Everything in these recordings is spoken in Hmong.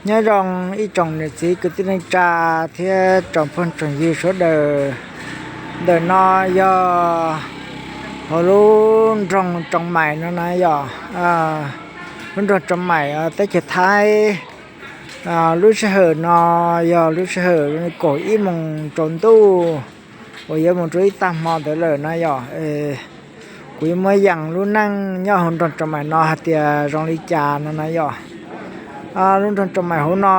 Nyob zoo ib tsoom niam txiv kwv tij neej tsa thiab tsoom phooj tsoom ywg sawv daws. Ntawm no yog hauv lub nroog Tsoos Maim no na yom, lub nroog Tsoos Maim teb chaws Thaib. Lub sij hawm no yog lub sij hawm kaum ib moos tsaus ntuj uas yuav mus rau ib tag hmo ntawd lawm na yom. Kuv yuav muab yees lub neej nyob hauv nroog Tsoos Maim no hais tias zoo li cas no na yom. Lub nroog Tsoos Maim hauv no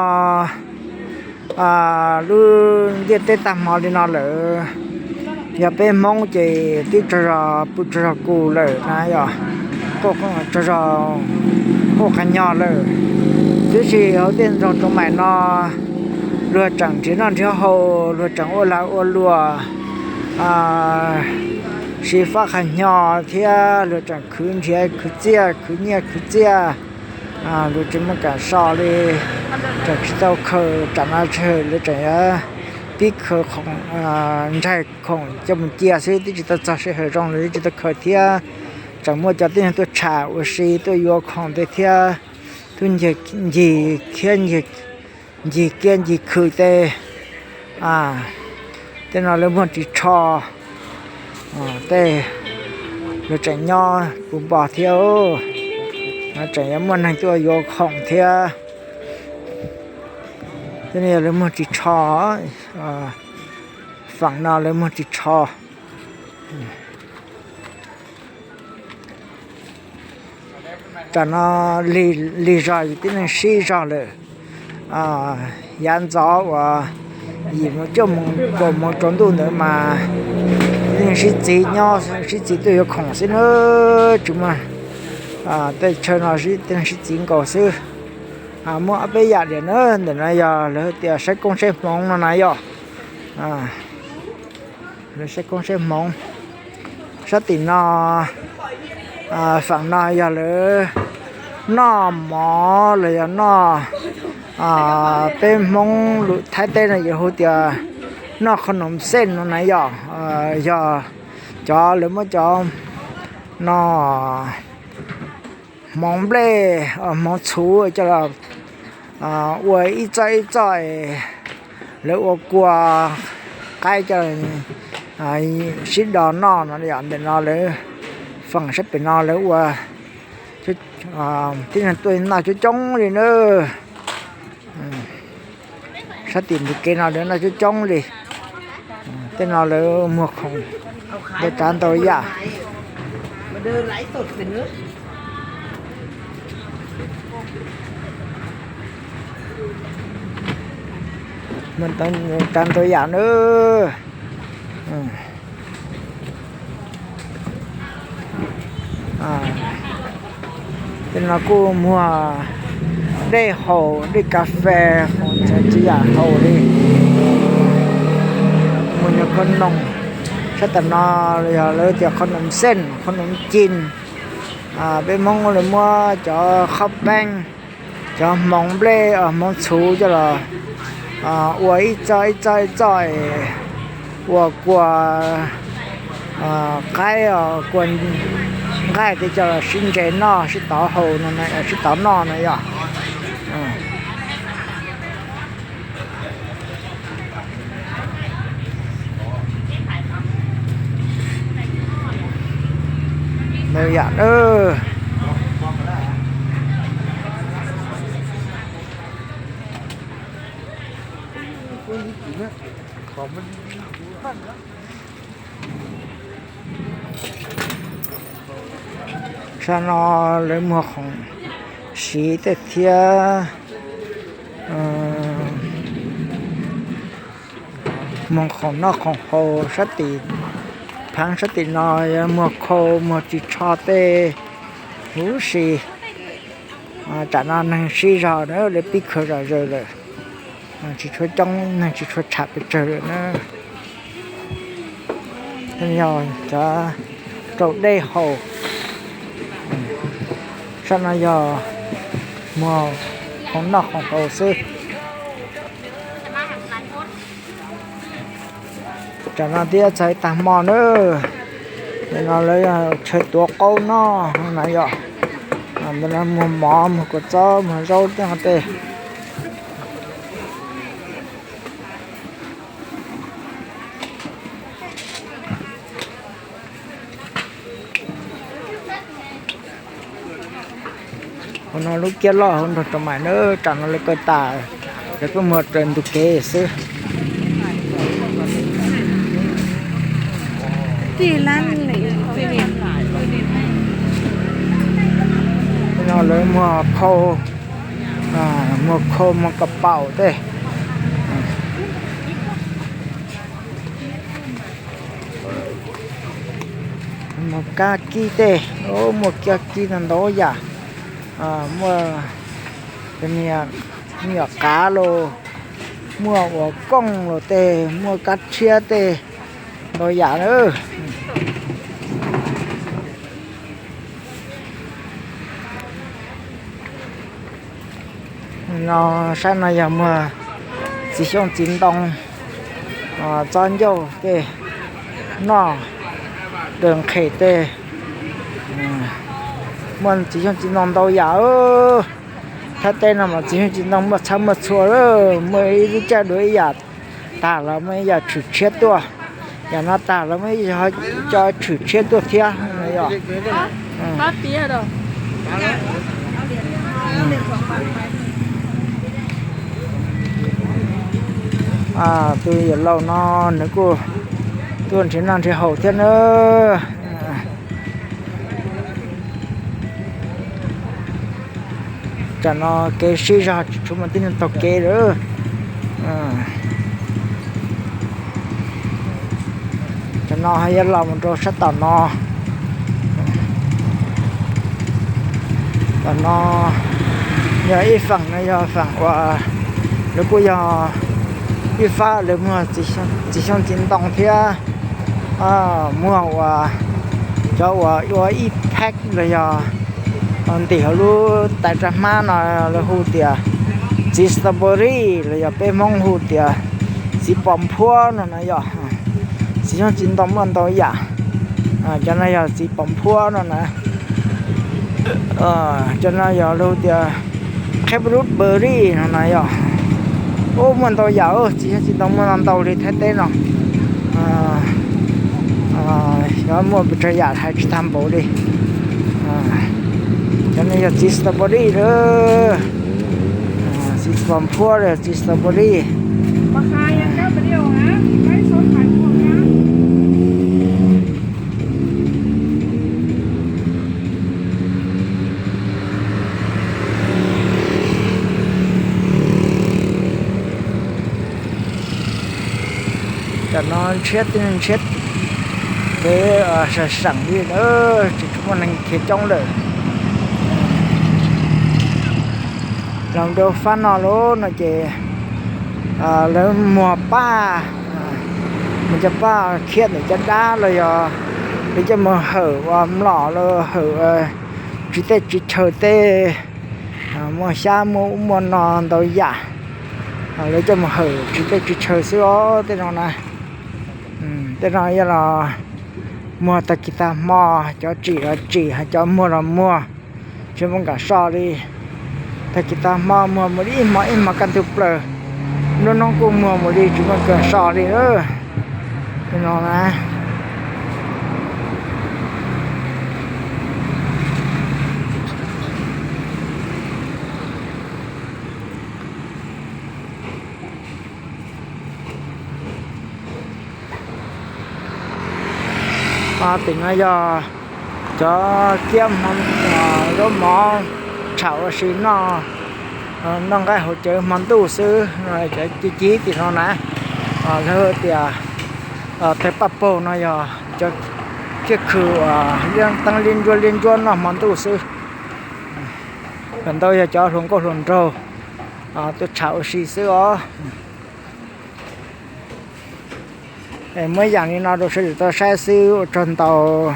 lub ntiaj teb tag hmo li no lawm, yog peb Hmoob ces twb tsaug zog pw tsaug zog kus lawm na yom, tsaug zog quaj qag nyog lawm. Tiam sis hauv tej nroog Tsoos Maim no luag tseem nrhiav noj nrhiav haus, luag tseem ua lag ua luam, siv fab qag nyog thiab luag tseem khwv nrhiav khwv txiaj khwv nyiaj khwv txiaj. Luag tsis muaj kam so li, tseem tsis tau khaws, tsam no sij hawm lawv tseem yuav pib khaws khoom, ntsaig khoom coj mus cia xwb, twb tsis tau txog sij hawm zoo lawv twb tsis tau khaws thiab. Tseem muaj cov tib neeg tuaj tsham ua si tuaj yuav khoom tej thiab, tuaj ncig khiab ncig kiab ncig khw tej. Tej no lawv muag ris tsho, tej lawv tseem nyob puv npo thiab, tseem yuav muaj neeg tuaj yuav khoom thiab. Tej no yog lawv muag ris tsho, feem no lawv muag ris tsho. Tam no lig zog yus tib neeg sib zog lawm. Yav ntxov uas yim moos cuaj moos kaum moos tsaus ntuj ntawd mas tib neeg sib txiv nyob sib txiv tuaj yuav khoom xwb na, tsis muaj, tej chaw no tib neeg sib txiv nkaus xwb. Muaj ob peb yam diam na, ntawm no yog lawv tias saib koob saib hmoov no na yom. Lawv saib koob saib hmoov. Sab tim no, feem no yog lawv noj mov los yog noj, peb Hmoob lus Thaib teb no yuav hu tias noj qhov num xej no na yom. Yog cov lawv muab cov no hmoov nplej, hmoov txhuv coj los ua ib txoj ib txoj, lawv ua kua qaib coj sib do noj no yom. Ntawm no lawv feem sab pem no lawv ua, tib neeg tuaj noj coob coob li na. Sab tim ntug kev no lawv noj coob coob li. Tej no lawv muag khoom ntau tsav ntau yam. Muag ntau tsav ntau yam na. Tej no kuj muag dej haus, dej kas fes, txhua tsav txhua yam haus li. Muag nyuag qhov noom, sab tam no yog lawv tias qhov noom xeej, qhov noom cin. Peb Hmoob lawv muab cov qhov peeb, cov hmoov nplej, hmoov txhuv coj los ua ib txoj ib txoj ib txoj, ua kua qaib, kua nqaij tej coj los sib ntse noj, sib tauv haus no, sib tauv noj no yom. Ntau yam na. Sab no lawv muag khoom siv tej thiab, muag khoom noj khoom haus sab tim, pheev sab tim no yog muag khau muag ris tsho tej huv si. Tam no neeg sib zog na, lawv pib khaws zom zaws lawm, tsis tshua coob, neeg tsis tshua tsham pes tsawg lawm na. Yog cov rau dej haus. Sab no yog muag khoom noj khoom haus xwb. Tam no twb txog ib tag hmo na, no lawv chaw tuav qaub noj na yom. Muag mov, muag kua txob, muag zaub tej no tej. No lub kiab loj hauv nroog Tsaus Maim na, tsam no lawv kaw tas, lawv kuj mus raws ntug kev xwb. No lawv muag khau, muag khau muag kaus paum tej. Muag kab kib tej, muag kab kib ntau ntau yam, muaj me nyuam qav los, muaj ua kooj los tej, muaj kab tshiab tej, ntau yam na. No, sab no yog muag txiv xyooj txiv ntoo, txob ncauj tej, noj daws nqhes tej. Muaj txiv xyooj txiv ntoo ntau yam. Thaib teb no mas txiv xyooj txiv ntoo muaj txhab muaj txhua, muaj ib lub caij dua ib yam, tag los muaj ib yam tshwm tshiab tuaj, yam no tag los muaj ib co tshwm tshiab tuaj thiab no yog. Tus yawm laus no nws kuj tuaj nrhiav noj nrhiav haus thiab na. Tam no kev sib zog tsis tshua muaj tib neeg taug kev lawm. Tam no yuav los mus rau sab tom no. Tom no yog ib feem no yog feem uas lawv kuj yog ib fab lawv muag txiv xyooj txiv ntoo thiab muag uas cov uas ua ib phab los yog ntim hauv lub tais raj hmab no lawv hu tias txiv strawberry los yog peb Hmoob hu tias txiv pos nphuab no na yog. Txiv xyooj txiv ntoo muaj ntau yam. Cov no yog txiv pos nphuab no na. Cov no yog lawv hu tias qheb rub berry no na yog. Ub, muaj ntau yam, txiv xyooj txiv ntoo muaj ntau li Thaib teb no. Xyov muaj pes tsawg yam hais tsis tag npaum li. Cov no yog txiv strawberry lawm. Txiv pos nphuab los txiv strawberry. Tam no ntshiab tib neeg ntshiab kev seem seem li na, tsis tshua muaj neeg khiav coob lawm. Los rau fab no lawm no ces lawv muag paj, muag cov paj khiab ntawm cov dab los yog lawv coj mus hawm ua mlom los hawm tsis teb tsis chaw tej, muaj xyab muaj ub muaj no ntau yam. Lawv coj mus hawm tsis teb tsis chaw xwb os tej no na. Tej no yog los muag tag kis tag hmo, cov tsim los tsim, cov muag los muag, tsis muaj kam so li. Tag kis tag hmo muag mus li ib hmo ib hmo kaj ntug plaws, nruab hnub kuj muag mus li tsis muaj kam so li. Tej no na. Tim no yog cov kiab zaub mov tsham ua si noj, noj nqaij haus cawv hmo ntuj xwb. Cov ci cig tim no na, lawv tias tawg paj paug no yog cov kiab khw uas teeb liab ntsuab liab ntsuab noj hmo ntuj xwb. Feem ntau yog cov hluas nkauj hluas nraug tuaj tsham ua si xwb os. Muab ib yam li no rau sawv daws tau saib xwb, ua tsaug ntau.